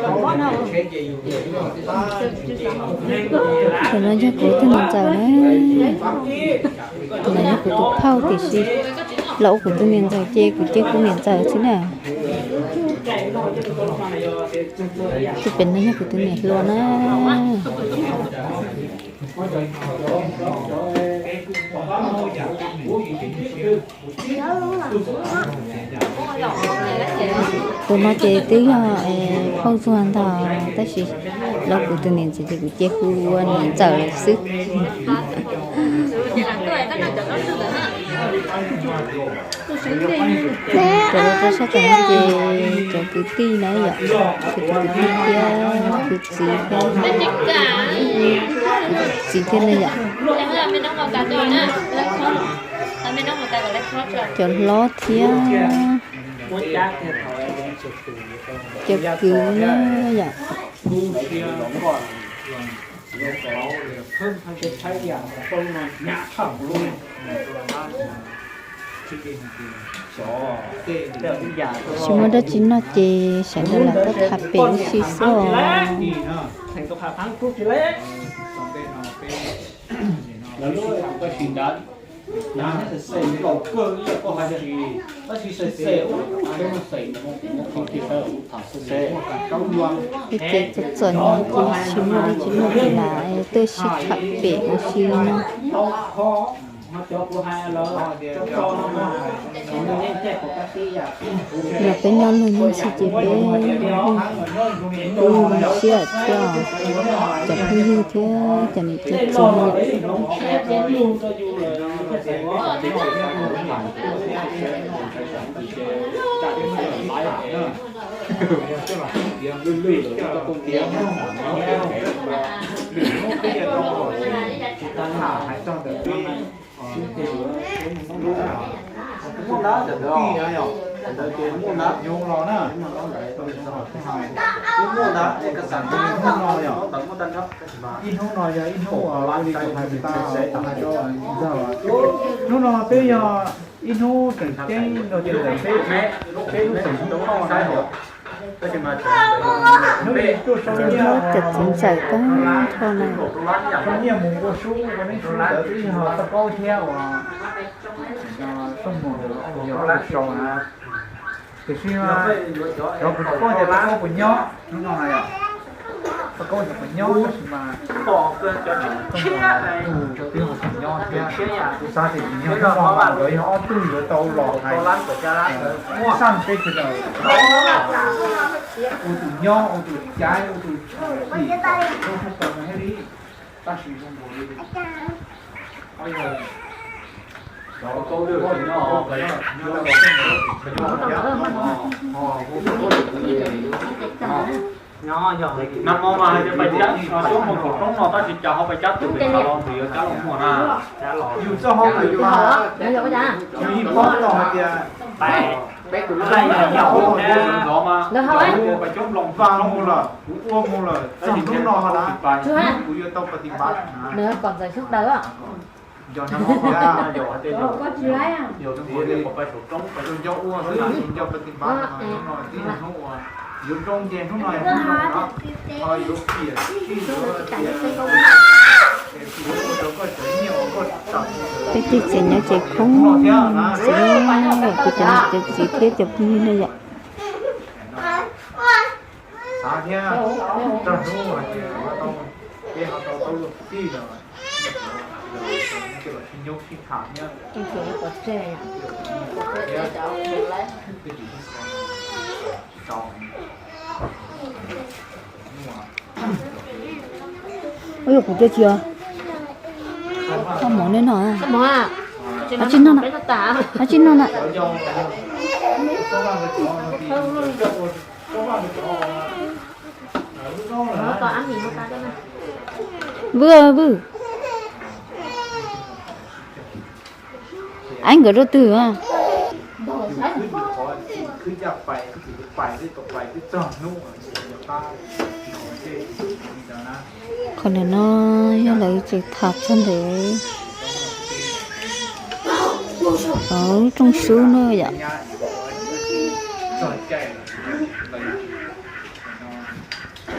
Tus no yog kuv tus niam ntxawm na. Tus no yog kuv tus phauj tiam sis los ua kuv tus niam ntxawm ces kuv cia kuv niam ntxawm xwb na. Tus pem no yog kuv tus niam hluas na. Tus no ces twb yog phauj txuag ntag tab sis los kuv tus niam ntxawm ces kuv cia hu ua niam ntxawm lawm xwb. Cov rau sab tom no ces cov kwv tij na yom, cov kwv tij thiab kwv txiv thiab, kwv txiv thiab na yom, cov hlob thiab cov kwv na yom. Tsis muaj dab tsi noj ces sawv daws lam tuaj tham pem ua si xwb os. Peb ces txom txom nyem ces tsis muaj dab tsi noj ces lam tuaj sib tham pem ua si no. Yog peb nyob luag nyob ntxhi ces peb kuj zoo siab thiab, cov phooj ywg thiab cov niam cov txiv. Ib hnub no yog ib hnub ua li kuv hais, kuv hais rau ntag, hnub no twb yog ib hnub tseem ceeb rau ntawm peb, peb lub xeem Hmoob Thoj na. Hnub no tuaj sau nyiaj, cov txiv ntxawm tag nrho na, sau nyiaj mus ua sub ua neb sub ntawd twb yog Txoj Kaub thiab uas Txoj Muas, yog sau na. Tiam sis cov kuv tsis paub tias Txoj Kaub puas nyob hnub no na yom. Txoj Kaub yog puas nyob tab sis mas Txoj Muas twb ho tsis nyob thiab. Kuv xav tias tsis nyob hnub no mas nkawd yog ob tug yuav tau los hais, muaj xaj peb sawv daws ua tus nyob ua tus caiv ua tus tim kom lub thaj chaw no thiaj li, tab sis zoo nkaus li Nag hmo mas hais tias pais cab, cab mus saum roob no tab sis cas ho pais cab tus pem tshav los ntxiv yuav cab los muag na. Yus txoj hauj lwm mas yus yeej paub tau hais tias peb tus laj yog ntxov mas pais coob nploos vaj mus lawm, kuv ua mus lawm txog hnub no na, hnub kuv yuav tau pas tis npav na. Nco hnub no tias, nco ua xwb, nco pas tis npav no, hnub no tib yog hnub uas yuav zoo nce, hnub no yog hnub zoo no, ho yuav piam sij yuav tias Peb tej tsev nyob ces khoob xwb, yog kuv cov niam cov txiv thiab cov phooj ywg na yom. Xav thiab, txog hnub hais tias peb ho tau tau luag tij los, los sib nyob sib tham thiab. Ua yog kuv cia tsis, koj mov nej no, koj tsis noj na, koj tsis noj na. Vwj, vwj. Aib nkawd rau twg a? Qhov ntawm no yog lawv tseem tham txog ntawm lub rooj sub na yom.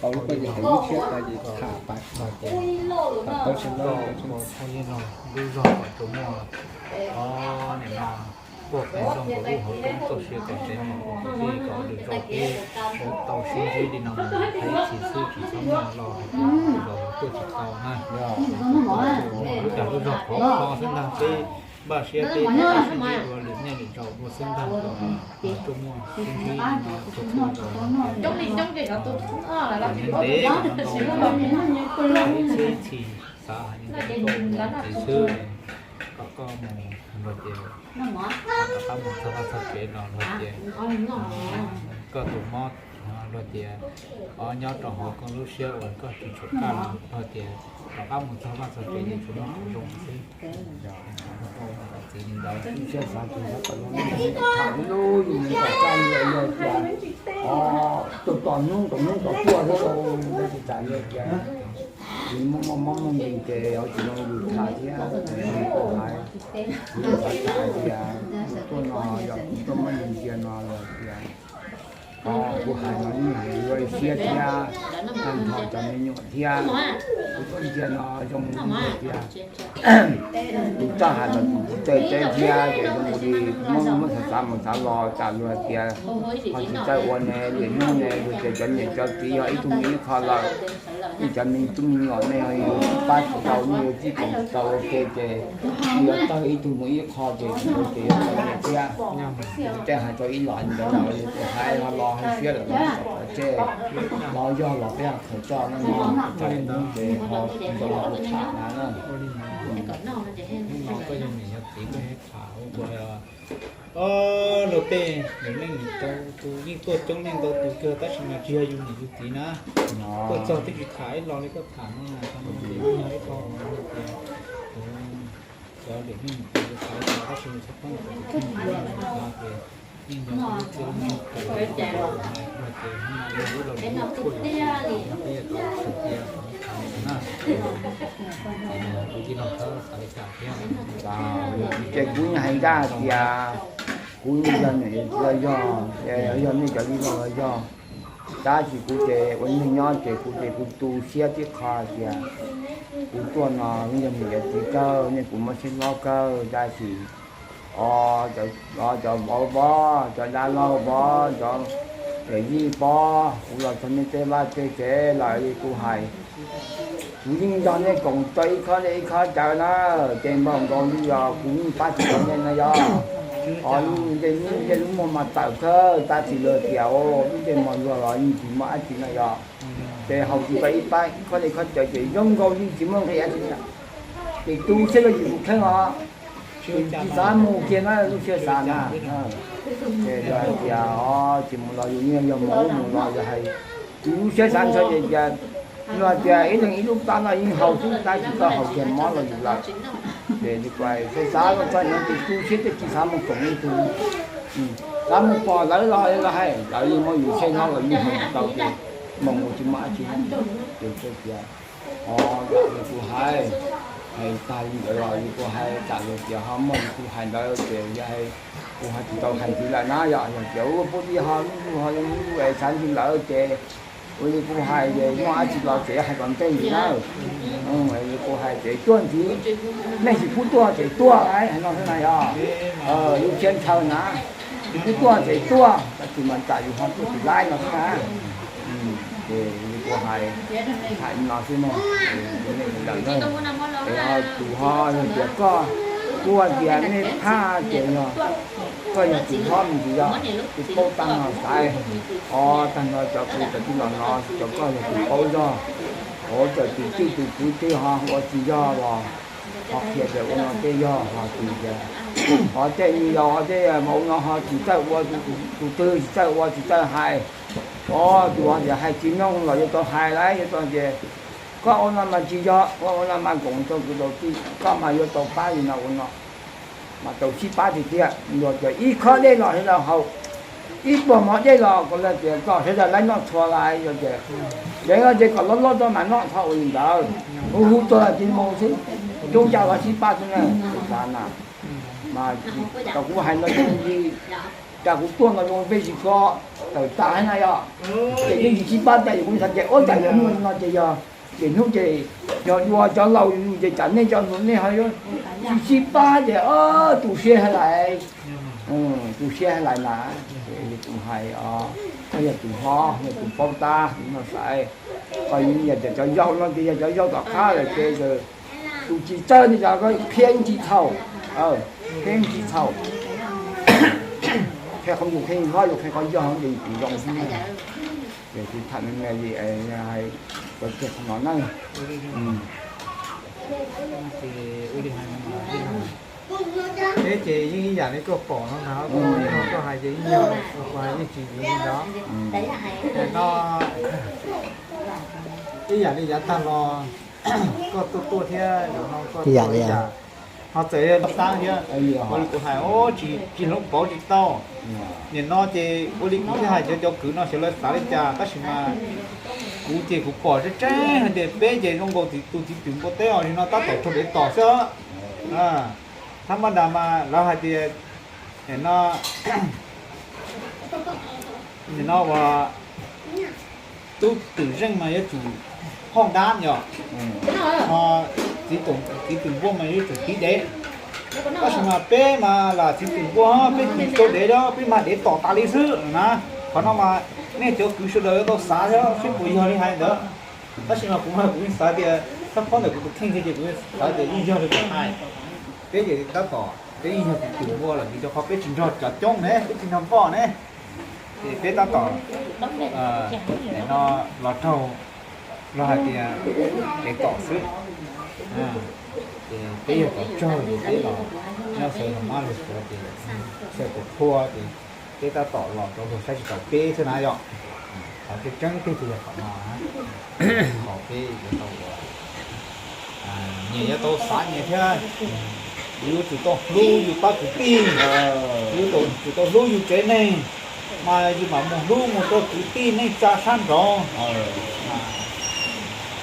tau lub koj yog lub tshiab tas ces tham pas los ces tham tau sib nrau ua thaj yeeb no lub zog kom tsuas muaj ob nim no tuaj qee zaug nkaus lub hauv poob txoj sia kom tsev mus ua kwv tij kom lwm zaus peb tau sib ntsib li no mus, ib txhis xwb tsis txhob muaj los hais tias zaum no tuaj tsis tau na. Lub cas lub zog qhuav qhuav xwb ntag, peb npaj siab peb sib ntsib dua lwm niaj lwm zaus dua xwb ntag, kom tsuas muaj sib ntsib li no txhua txhua zaus. Ntev ntev kom no ntau ntau, ib txhis xav hais li ntawd rau txiv xwb, kom koj mus luag tias, kom koj mus txog vaj txog tsev no luag tias, koj tus mob luag tias, o nyob rau hauv koj lub siab uas koj tsis tshua kaj no luag tias, rov qab mus txog vaj txog tsev ces tsuas muaj qhov zoo xwb. Txiv li ntawd, ib siab xav tsis tau kom zoo, tham lub yus mus kom kaj yog tias, o, tus tom hnub tom hnub tom tuaj xwb, tsis tas yog tias tsis muaj mob muaj nkeeg ces yuav tsis zoo yus tham thiab, tsis tau hais. Yus xav tham hais tias tuaj no yog kuv tuaj muab yus ntsia no los tias Kuv hais no yeej hais ua siab thiab, tag nrho cov me nyuam thiab, kuv tuaj ntsia no zoo li tias tus txawj hais los tus tsis txawj teb thiab ces zoo li muab muab xav xav mus xav los tas luag tias ho tsis txawj ua ne, lwm hnub ne luag tias cov niam cov txiv yog ib tug me ib qho lawm, ib cov me tub me nyuam nej ho yuav tsis pab tsis tau, nej yuav tsis koom tsis tau ua ke ces yuav tawg ib tug mus ib qho ces tsis ua ces yuav tau niam thiab. Tej hais tau ib los ntawd los tus hais ho los hais siab lawm los kom qhov tseg, los yog los peb hais qhwv txoj no no, ces ho tsis tau ua tham na na. Luag tej niam neej niam tau tus yeej tuaj coob leej ntau tus kawg tab sis mas tsis yog yus niam yus txiv na. Tuaj txog twb tsis tham ib los li koj tham no na, tau no ces yeej yog ib qho uas tias cov niam neej niam txiv txhawb tab sis txhob poob tus txiv txheej txiv neej txiv txhawb ces yeej yog ib txhia lub neej txawm hais luag ces hnub no yog lub laus lub tshuaj yuav tsis no peb yuav tau sawv tias tham li no na. Ces no kuv tij laug txhawb xav li cas thiab. Ces kuv yeej hais ncaj hais tias kuv yeej yog niam yog txiv los yog, yog nej cov tij laug los yog, tab sis kuv ces ua neeg nyob ces kuv ces kuv tu siab tib qho tias kuv tuaj no yeej yog niam yog txiv kawg, nej kuv muab siab hlob kawg tab sis o, cov vauv vov, cov dab laug vov, cov yij pob, kuv los txog nej tej vaj tej tsev lawm li kuv hais, kuv yeej nrog nej koom tau ib khob dej ib khob cawv na, ces npaum nkaus li yog kuv yeej pab tsis tau nej na yog. O, lub ntsej muag mas tawm kawg tab sis luag tias lub ntsej muag luag los yeej tsis muaj dab tsi na yog. Ces haus tsis tau ib pab khob dej khob cawv ces zoo nkaus li tsis muaj nqis dab tsi na. Ces tu siab rau yus tus kheej os. Tsis xav mus kiag na, lub siab xav na. Ces yog hais tias o, tsis mus los yus niag yog mus ub mus los yog hais, yus lub siab xav ntshaw ces tias, luag tias ib leeg ib lub plab no yeej haus xwb tab sis koj haus kiag mob los yus lawm. Ces li kuv hais xav xav txog hnub ces tu siab thiaj tsis xav mus koom ib tug. Xav mus pom lawv los los hais lawv yeej muab yus siab nyob los yeej haus tsis tau ces mus mus tsis muaj dab tsi. Ces tias o, yog li kuv hais, hais tag li ntawd los li kuv hais tsam li tias ho muaj li kuv hais ntawd ces yog hais, kuv ho tsis tau hais ntxiv lawm na yom, yog tias ua pub ti ho lub ntuj ho lub ntuj es xav ntxiv lawm ces ua li kuv hais ces muaj dab tsi los tseem hais kom ntej ntxiv na. Li kuv hais ces tuaj ntxiv, nej tsis pub tuaj ces tuaj, hais no xwb na yog. Lub siab ntshaw na, tsis pub tuaj ces tuaj, tab sis mas tsam yus ho tuaj tsis laib no xwb na. Ces li kuv hais, hais li no xwb mog, nej sawv daws na. Es ho tus ho yog tias koj, kuv hais tias nej phaj ces yog koj yog tus hlob me ntsis yog, tus paub tag no xaiv, o, tag no cov kwv cov tij los no cov koj yog tus paub zog, o, cov tus tij tus kwv twg ho ua tsis yog los ho qhia tias ua no tej yog ho tus tias, o, tej me laus tej vauv no ho tsis txawj ua, tus twg tsis txawj ua tsis txawj hais, o, tus ho tias hais tsis mloog los yuav tau hais lauj, yuav tau tias koj ua no mas tsis yog, koj ua no mas koom rau kwv rau tij, koj mas yuav tau pab li no ua no. Mas tau sib pab tiag tiag, luag tias ib khob dej los sawv daws haus, ib puas mov dej los kom luag tias kom sawv daws laib noj txhua lais, yog tias deev no ces kom loj loj tso mas noj txhob ua li ntawd, hu hu txog tsis mus xwb, coob cav los sib pab xwb na, xav na. Mas tau kuv hais no zoo li cas kuv tuaj no zoo peb tsis kho tawm tas na yog, ces yeej tsis sib pab tas, yus kuv xav tias ua cas yog muaj li no ces yog ces hnub ces yog dua cov laus ces tsam nej cov hluas nej ho yuav tsis sib pab ces tu siab hais lais, tu siab hais lais na. Ces li kuv hais, koj yog tus hlob yog tus paub tab tus no xaiv, koj yeej yog tias cov yau no ces yog cov yau tom qab lawm ces tus tsis txawj ne cas koj qhia yeej tsis txhaum, qhia yeej tsis txhaum. Qhia qhov mus qhia hlob yus qhia qhov yog ces tus zoo xwb. Ces kuv tham me me li hais cov kiag qhov no na. Peb ces yeej ib yam li koj pom no ntag, koj hais ces yeej yog, kuv hais yeej tsis vim li ntawd. No ib yam li yav tag los koj tuaj tuaj thiab, no koj ib yam ho txawm yog xab thiab, ua li kuv hais, tsis hloov pauv tsis tau. Nim no ces ua li kuv thiaj hais cov cov kwv no xyov lawv xav li cas tab sis mas kuv ces kuv pom tseeb tseeb hais tias peb ces zoo nkaus tus txiv twm npua teb os, nim no tab tom raug dev tom xwb. Thab mab das mas lawv hais tias no Nim no uas tub twm zeej mas yuav tsum hauj dab yom, ho txiv twm npua mas yuav tsum tiv dev. Tab sis mas peb mas lam txiv twm npua, peb tiv rau dev, peb mag dev tom tas li xwb na. Qhov no mas nej cov kwv sawv daws yuav tau xav thiab seb puas yog li hais ntawd. Tab sis mas kuv mas kuv yeej xav tias xab phob ntawm kuv tus kheej thiab ces kuv yeej xav tias yeej yog li kuv hais. Peb ces tab tom peb yeej yog txiv twm npua lawm vim rau qhov peb tsis nrog cov coob ne, peb tsis nrog npoj ne. Ces peb tab tom no los raug los hais tias dev tom xwb. Ces peb yog cov raug ces peb los nyob xav los mab los suav ces xav tus qhua ces peb tab tom los rau luag saib tsis taus peb xwb na yom. Qhov tseeb tseeb tiag ces yog qhov no, qhov peb yuav tau ua, nyias yuav tau xav nyias thiab. Yus yuav tsum tau hlub yus pab kwv tij, yus yuav tsum tau hlub yus tsev neeg, mas yus mam mus hlub mus rau kwv tij neej tsa sab nraud.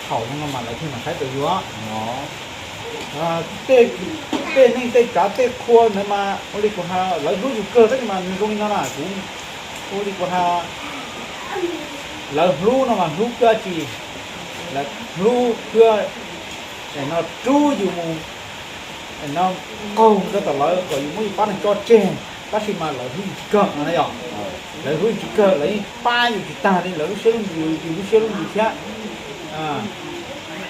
Thaum no mas lawv thiaj mam saib taus yus. Tej neej tej tsav tej qhua ntawd mas ua li kuv hais lawv hlub yus kawg tab sis mas nws zoo li no na kuv, ua li kuv hais lawv hlub no mas hlub kawg tsis, lawv hlub kawg no rub yus mus no qaug mus rau tom lawv kom yus muab yus pab neeg tso tseg, tab sis mas lawv hlub yus tsis kawg no na yom. Lawv hlub yus tsis kawg, lawv yeej pab yus tsis tag li, lawv lub siab lub ntsws, yus lub siab lub ntsws thiab.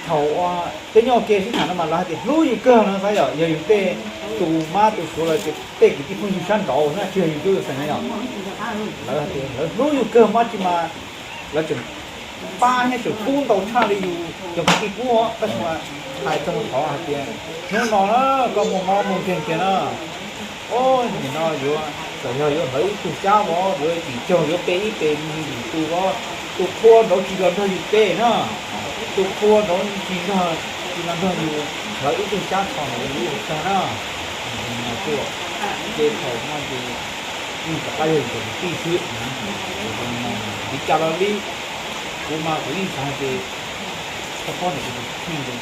Thaum peb nyob ua ke sib tham no mas lawv hais tias hlub yus kawg no xav yom, yog yus tej tus mab tus suav los sis tej kwv tij phooj ywg sab nraud na, tsis yog yus tub yus xeem na yom. Lawv hais tias lawv hlub yus kawg mas tsis mas lawv tseem pab thiab tseem pub ntau tshaj li yus cov kwv tij pub, tab sis mas hais txog qhov hais tias hnub no na koj muaj mob muaj nkeeg kiag na, nim no yuav txawm yog yuav hlawv ib tug xyab vov, yuav yim caug yuav pe ib pe me yim tus vov, tus qhua nraud tsis los nrog yus pe na, tus qhua nraud tsis los nrog yus hlawv ib tug xyab tho ntawd yus ib tug tag na. Ces thaum no ces yeej rov qab yog yus cov kwv tij xwb. Vim cas los li, kuv mas kuv yeej xav hais tias txhob phob ntawm kuv tus kheej ces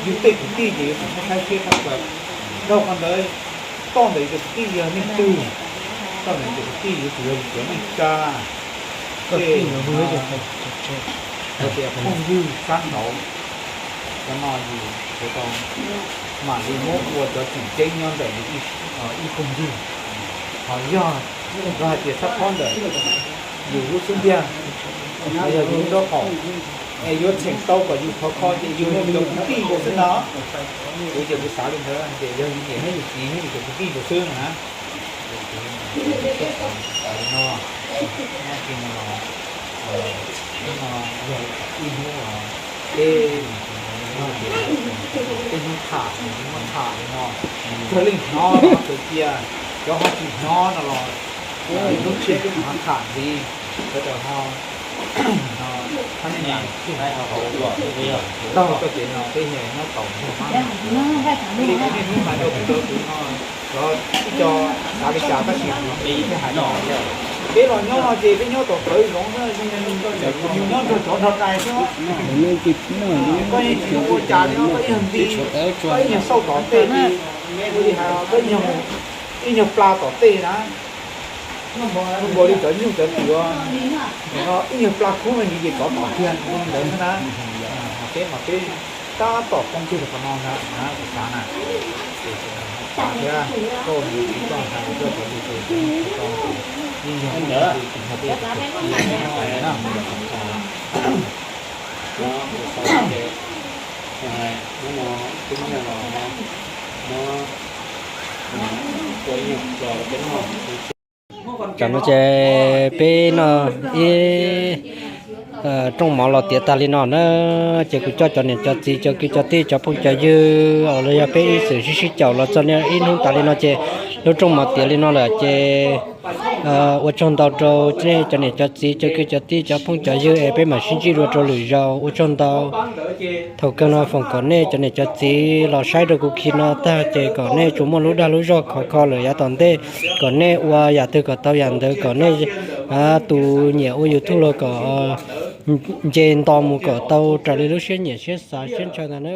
yus tej kwv tij ces yuav tsum muab saib seb qhov ntawd, rau qhov ntawd toj ntawm yus cov kwv tij yog leej twg, toj ntawm yus cov kwv tij yuav tsum yog yus cov neej tsa, tej no tias phooj ywg sab nraud, cov no yus yuav tau mam li muab ua cov tseem ceeb nyob ntawm yus ib phooj ywg. Ho yog lawv hais tias xab phob ntawm yus lub xub ntiag, yog yus lub nraub qaum, es yuav txheem tau kom yus khov kho ces yus yog yus cov kwv tij xwb no. Kuv ces kuv xav li ntawd tias yog yus niam thiab yus txiv thiab yus cov kwv tij xwb no na. Li no, hnub no yog ib hnub, tej hnub tham, muab tham li no, kawg leej hnov no kawg cia, cov ho tsis hnov no los hnub tshiab twb mus tham ntxiv, sawv daws ho, ho, taug txoj kev no peb nyob tau nrog mas. Li kuv niaj hnub hais rau kuv cov kwv no, cov ib co xav li cas tab sis kuv thiaj hais no, peb los nyob no ces peb nyob tom plawv zoov, nyob nrog tsov nrog dais xwb. Koj yeej tsis ua cas li, koj ib nyuag nti, koj ib nyuag xauj tom tej ces, ua li hais koj ib nyuag pla tom tej na, npaum li cov nyuj cov twm, ib nyuag pla khub me ntsis ces tsov tom kiag ntawd xwb na. Peb mas peb tab tom poob kiag rau qhov no na, kuv xav na. Ces thiab koj mus tsis tau hais koj cov lus ces yeej yog tsis yog peb tus na. Tam no ces peb noj ib rooj mov los tiav tag li no na, ces kuv coj cov niam cov txiv cov kwv cov tij cov phooj cov ywg los yog peb ib txwm sib sib caum los txog niaj ib hnub tas li no ces lub rooj mov tiav li no lawm ces ua tsaug ntau rau nej cov niam cov txiv cov kwv cov tij cov phooj cov ywg es peb mam sib ntsib dua rau lwm zaus, ua tsaug ntau. Thaum kawg no foom kom nej cov niam cov txiv los saib rau kuv khi no tag ces kom nej tsuas muaj lub dag lub zog khov kho lawm yav tom ntej, kom nej ua yam twg kom tau yam ntawd, kom nej tus nyiam ua YouTube los kom nce nto mus kom tau raws li lub siab nyiam siab xav siab ntshaw ntag na.